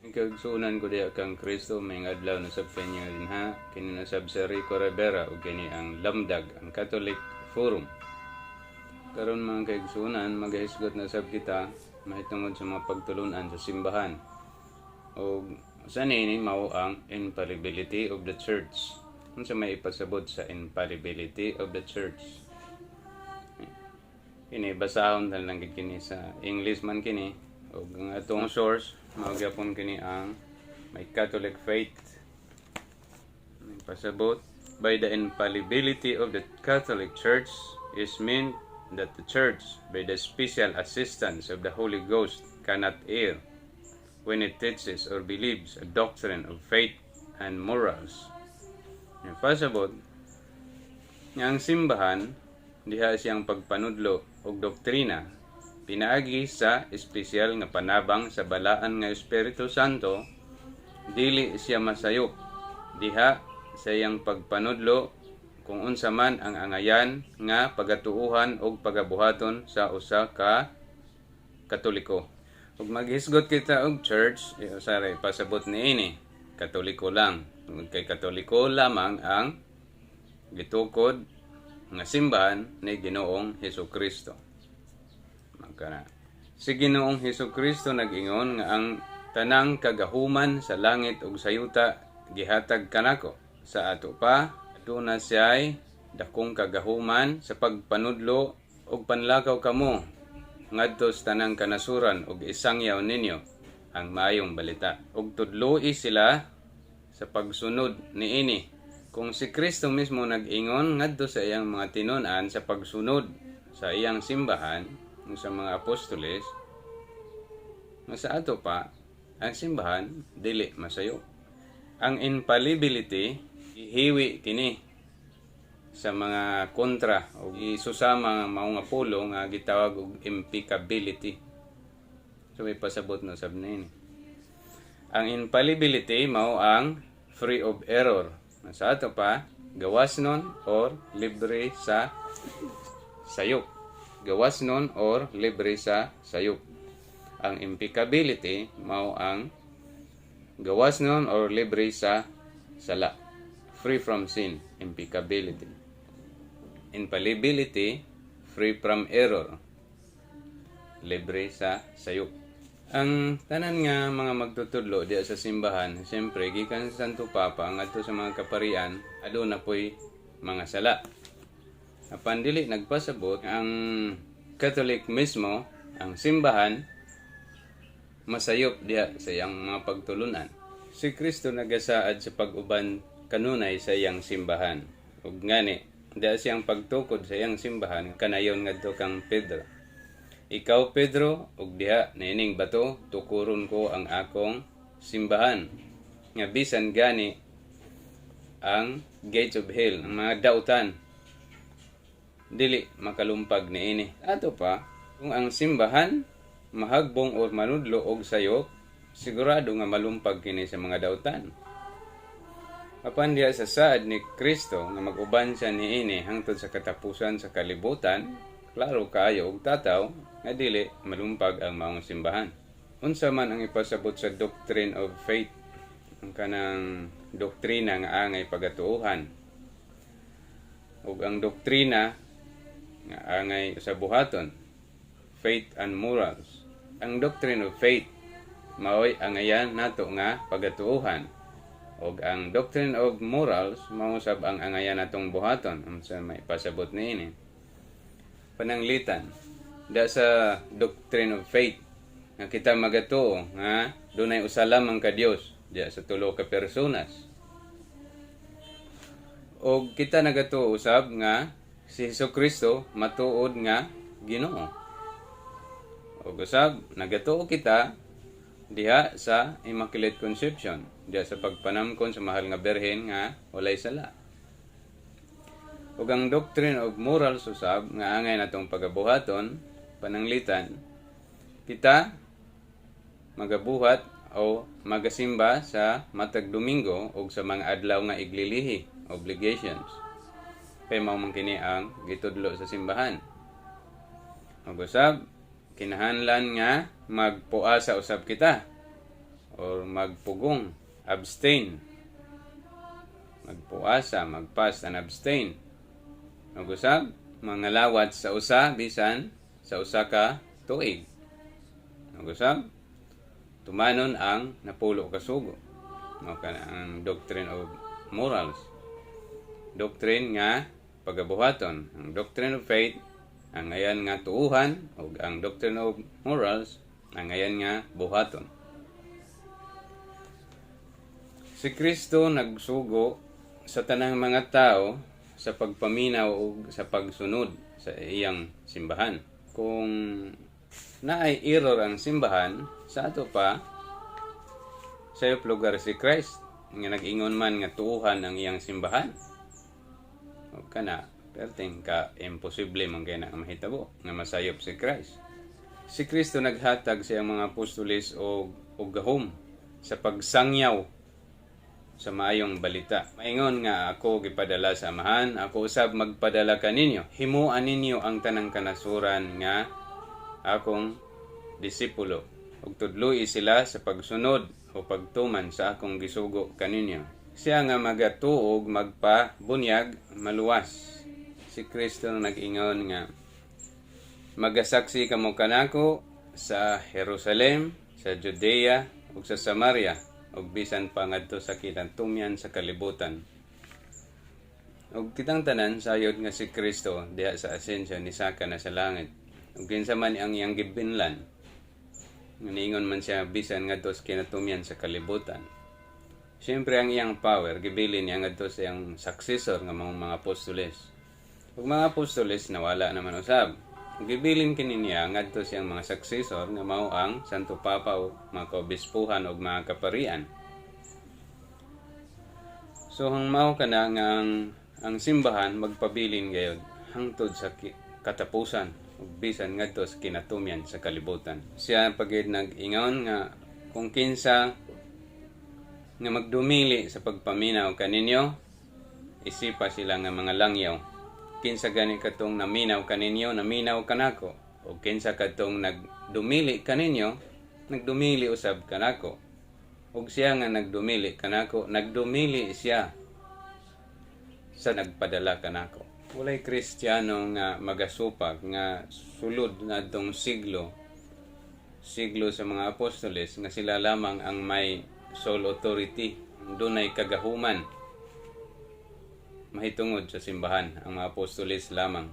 Kaigsuonan ko diha kang Kristo, maayong adlaw na sab kaninyong dinha. Kini na sab si Rico Rivera ug kini ang Lamdag, ang Catholic Forum. Karon, mga kaigsuonan, magahisgot na sab kita mahitungod sa mga pagtulunan sa simbahan. Og sa nini mao ang infallibility of the Church. Unsa may ipasabot sa infallibility of the Church? Kini basahon na lang gid kini, sa English man kini, ug ang atong source mao gyapon kini ang My Catholic Faith. May pasabot, by the infallibility of the Catholic Church is meant that the Church, by the special assistance of the Holy Ghost, cannot err when it teaches or believes a doctrine of faith and morals. May pasabot nga ang simbahan diha siyang pagpanudlo og doktrina pinaagi sa espesyal nga panabang sa Balaan nga Espiritu Santo, dili siya masayop diha sa iyang pagpanudlo kung unsa man ang angayan nga pagatuuhan og pagabuhaton sa usa ka Katoliko. Ug maghisgot kita og church, usa ra ipasabot niini, Katoliko lang. Tungod kay Katoliko lamang ang gitukod nga simbahan ni Ginoong Hesus Kristo. Magkana. Si Ginoong Hesus Kristo nag-ingon nga ang tanang kagahuman sa langit ug sa yuta gihatag kanako. Sa ato pa, aduna siya'y dakong kagahuman sa pagpanudlo ug panlakaw kamo ngadto sa tanang kanasuran ug isangyaw ninyo ang maayong balita. Ug tudloi sila sa pagsunod niini. Kung si Kristo mismo nag-ingon ngadto sa iyang mga tinun-an sa pagsunod sa iyang simbahan sa mga apostoles, nga sa ato pa, ang simbahan dili masayop. Ang infallibility, ihiwi kini sa mga kontra o isusama nga mao nga pulo nga gitawag og impeccability. So may pasabot na sab niini. Ang infallibility mao ang free of error. Sa ato pa, gawas nun or libre sa sayop. Gawas nun or libre sa sayop. Ang impeccability mao ang gawas nun or libre sa sala. Free from sin, impeccability. Infallibility, free from error. Libre sa sayop. Ang tanan nga mga magtutudlo diya sa simbahan, siyempre gikan sa Santo Papa ngadto sa mga kaparian, aduna po'y mga sala. Apan dili nagpasabot ang Catholic mismo, ang simbahan, masayop diha sa iyang mga pagtulunan. Si Kristo nagasaad sa pag-uban kanunay sa iyang simbahan. Ug ngani, diha siyang pagtukod sa iyang simbahan kanayon ngadto kang Pedro. "Ikaw Pedro, ug diha niining bato tukuron ko ang akong simbahan." Nga bisan gani ang gates of hell, ang mga dautan, dili makalumpag niini. Ato pa, kung ang simbahan mahagbong or manudlo og sayop, sigurado nga malumpag kini sa mga dautan. Apan diha sa saad ni Kristo nga mag-uban siya niini hangtod sa katapusan sa kalibutan, klaro kaayo og tataw nga dili malumpag ang maong simbahan. Unsa man ang ipasabot sa doctrine of faith, ang kanang doktrina nga angay pagatuohan ug ang doktrina nga angay sa buhaton, faith and morals? Ang doctrine of faith maoy angayan nato nga pagatuohan, ug ang doctrine of morals mao sab ang angayan natong buhaton. Unsa may pasabot niini? Pananglitan da sa doctrine of faith nga kita magatuo nga dunay usa lamang ka Dios diya sa tulo ka personas, og kita nagatuo usab nga si Hesus Kristo matuod nga Ginoo, ug usab nagatuo kita diha sa Immaculate Conception, diha sa pagpanamkon sa Mahal nga Birhen nga walay sala, ug ang doctrine of morals usab nga angay natong pagabuhaton. Pananglitan kita magabuhat o magasimba sa matag Domingo ug sa mga adlaw nga iglilihi, obligations, kay mao man kini ang gitudlo sa simbahan. Ug usab kinahanglan nga magpuasa usab kita. or magpugong, abstain, magpuasa, magfast and abstain. Ug usab, mangalawat sa usa bisan sa usa ka tuig. Ug usab, tumanon ang 10 ka sugo. Mao kana ang doctrine of morals. Doctrine nga pagabuhaton, ang doctrine of faith, ang ayan nga tuuhan, ug ang doctrine of morals, ang ayan nga buhaton. Si Kristo nagsugo sa tanang mga tao sa pagpaminaw ug sa pagsunod sa iyang simbahan. Kung naay error ang simbahan, sa ato pa sayop lugar si Christ nga nag-ingon man nga tuuhan ang iyang simbahan. O kana, perting ka imposible man kay na mahitabo nga masayop si Christ. Si Kristo naghatag sa iyang mga apostoles og gahom sa pagsangyaw sa maayong balita. Maingon nga ako gipadala sa Amahan, ako usab magpadala kaninyo. Himuan ninyo ang tanang kanasuran nga akong disipulo ug tudloi sila sa pagsunod o pagtuman sa akong gisugo kaninyo. Siya nga magatuo ug magpabunyag maluwas. Si Kristo nag-ingon nga magasaksi kamo kanako sa Jerusalem, sa Judea ug sa Samaria ug bisan pa ngadto sa kinatumyan sa kalibutan. Ug kitang tanan sayod nga si Kristo diha sa ascension nisaka na sa langit. Ug kinsa man ang iyang gibinlan, nga niingon man siya bisan ngadto sa kinatumyan sa kalibutan. Siyempre, ang iyang power gibilin niya ngadto sa iyang successor nga mga apostoles. Ug mga apostoles nawala naman usab. Gibilin kini niya ngadto sa iyang mga successor nga mao ang Santo Papa o mga kaobispuhan ug mga kaparian. So ang mao kana nga ang simbahan magpabilin gayod hangtod sa katapusan ug bisan ngadto sa kinatumyan sa kalibutan. Siya pagid nag-ingon nga kung kinsa nga magdumili sa pagpaminaw kaninyo, isipa sila nga mga langyaw. Kinsa gani katong naminaw kaninyo, naminaw kanako. O kinsa katong nagdumili kaninyo, nagdumili usab kanako. Ug siya nga nagdumili kanako, nagdumili siya sa nagpadala kanako. Walay Kristiyano nga magasupak nga sulod na atong siglo, siglo sa mga apostoles, nga sila lamang ang may sole authority, dunay kagahuman mahitungod sa simbahan, ang mga apostoles lamang.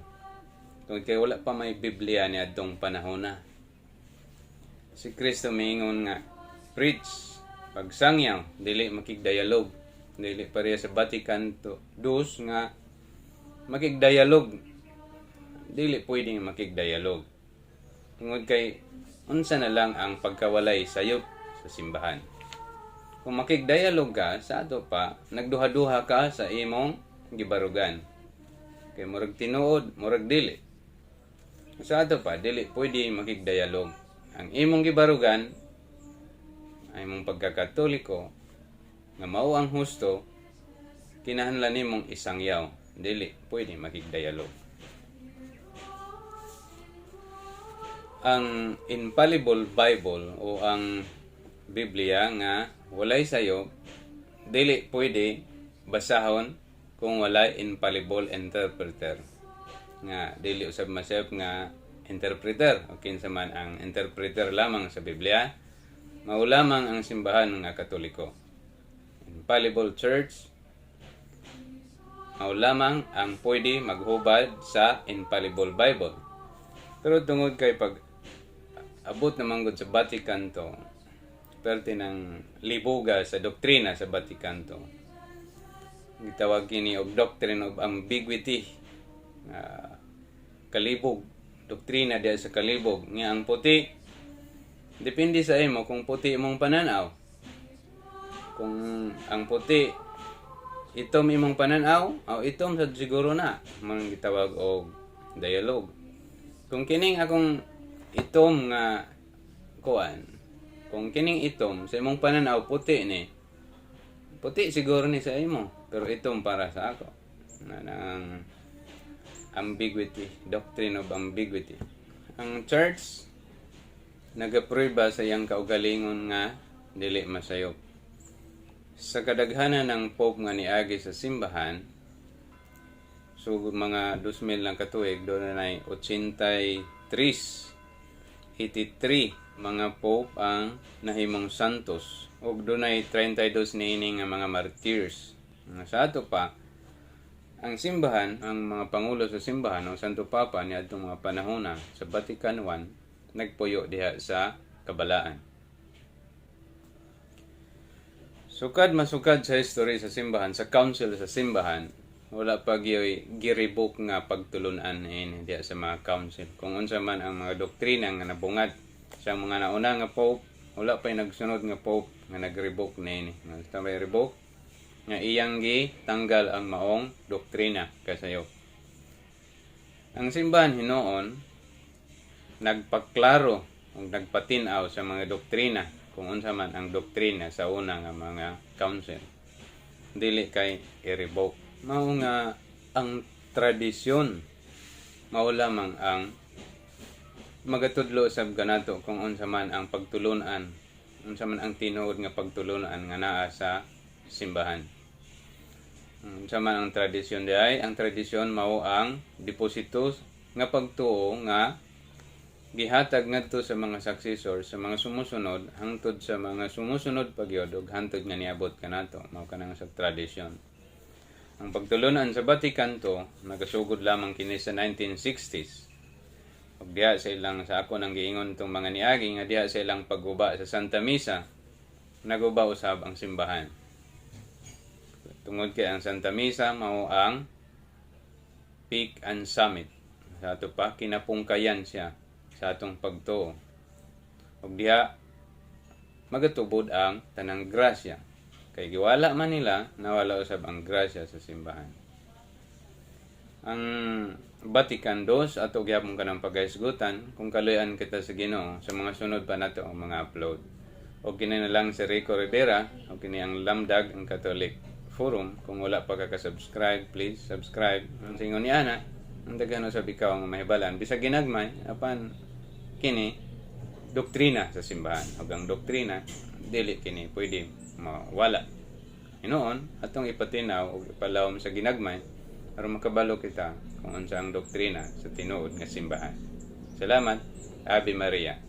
Tungod kay wala pa may Biblia ni adtong panahon na. Si Kristo miingon nga preach, pagsangyaw, dili makigdialog, dili pareha sa Vatican II nga makigdialog. Dili pwedeng makigdialog. Tungod kay unsa na lang ang pagkawalay sayop sa simbahan. Kung makigdialog ka, sa ato pa, nagduha-duha ka sa imong gibarugan. Kay murag tinuod, murag dili. Sa ato pa, dili pwede makigdialog. Ang imong gibarugan, ang imong pagkakatoliko, nga mao ang husto, kinahanglan nimong isangyaw. Dili pwede makigdialog. Ang Infallible Bible o ang Biblia nga walay sayo, dili pwede basahon kung walay infallible interpreter. Nga dili usab masayop nga interpreter o kinsa man ang interpreter lamang sa Biblia, mao lamang ang simbahan nga Katoliko. Infallible Church mao lamang ang pwede maghubad sa Infallible Bible. Pero tungod kay pag abot naman gud sa Vatican II, perte ng libuga sa doktrina sa Vatican II. Gitawag kini og doctrine of ambiguity. Kalibog, doktrina diya sa kalibog nga ang puti depende sa imo kung puti imong pananaw. Kung ang puti itom imong pananaw, o itom sa siguro na man gitawag og dialogue. Kung kining akong itom nga kuan, kung kining itom sa imong pananaw puti ni, puti siguro ni sa imo, pero itom para sa ako. Na nang ambiguity, doctrine of ambiguity. Ang church nagaprueba sa iyang kaugalingon nga dili masayop. Sa kadaghanan ng pope nga niagi sa simbahan, so mga 2,000 lang katuig, dunay 83, 83 mga pope ang nahimong santos ug dunay 32 niini nga mga martyrs. Sa ato pa, ang simbahan, ang mga pangulo sa simbahan, ang Santo Papa niadtong mga panahona sa Vatican I, nagpuyo diha sa kabalaan. Sukad masukad sa history sa simbahan, sa council sa simbahan, wala pa gyoy gi-revoke nga pagtulunan ini diha sa mga council. Kung unsa man ang mga doktrina nga nabungad sa mga nauna nga pope, wala pa nagsunod nga pope nga nag-revoke niini. Nga may revoke nga iyang gi tanggal ang maong doktrina kasayop. Ang simbahan hinuon nagpaklaro ug nagpatin-aw sa mga doktrina kung unsa man ang doktrina sa una nga mga council. Dili kay i-revoke. Mao nga ang tradisyon mao lamang ang magatudlo sab kanato kung unsa man ang pagtulunan, unsa man ang tinuod nga pagtulunan nga naa sa simbahan. Unsa man ang tradisyon diay, ang tradisyon mao ang deposito nga pagtuo nga gihatag ngadto sa mga successor, sa mga sumusunod, hangtod sa mga sumusunod pa gyud ug hangtod nga niabot kanato. Mao kanang sa tradisyon. Ang pagtulunan sa Vatican II nagasugod lamang kini sa 1960s. Ug diha sa ilang, sa ako nang giingon tong mga niagi nga diha sa ilang pagguba sa Santa Misa, naguba usab ang simbahan. Tungod kay ang Santa Misa mao ang peak and summit. Sa ato pa, kinapungkayan siya sa atong pagtuo. Ug diha magatubod ang tanang grasya. Kay giwala man nila, nawala usab ang grasya sa simbahan. Ang Vatican II, ato gyapon kanang paghisgutan kung kaluyan kita sa Ginoo sa mga sunod pa nato ang mga upload. O kini na lang si Rico Rivera, o kini ang Lamdag ang Catholic Forum. Kung wala pa ka ka-subscribe, please subscribe. Ang singon ni ana, ang daghan usab ikaw ang mahibalan. Bisag ginagmay, apan kini doktrina sa simbahan. Ug ang doktrina dili kini pwede mawala. Hinuon atong ipatinaw ug ipalawom sa ginagmay aron makabalo kita kung unsa ang doktrina sa tinuod nga simbahan. Salamat. Ave Maria.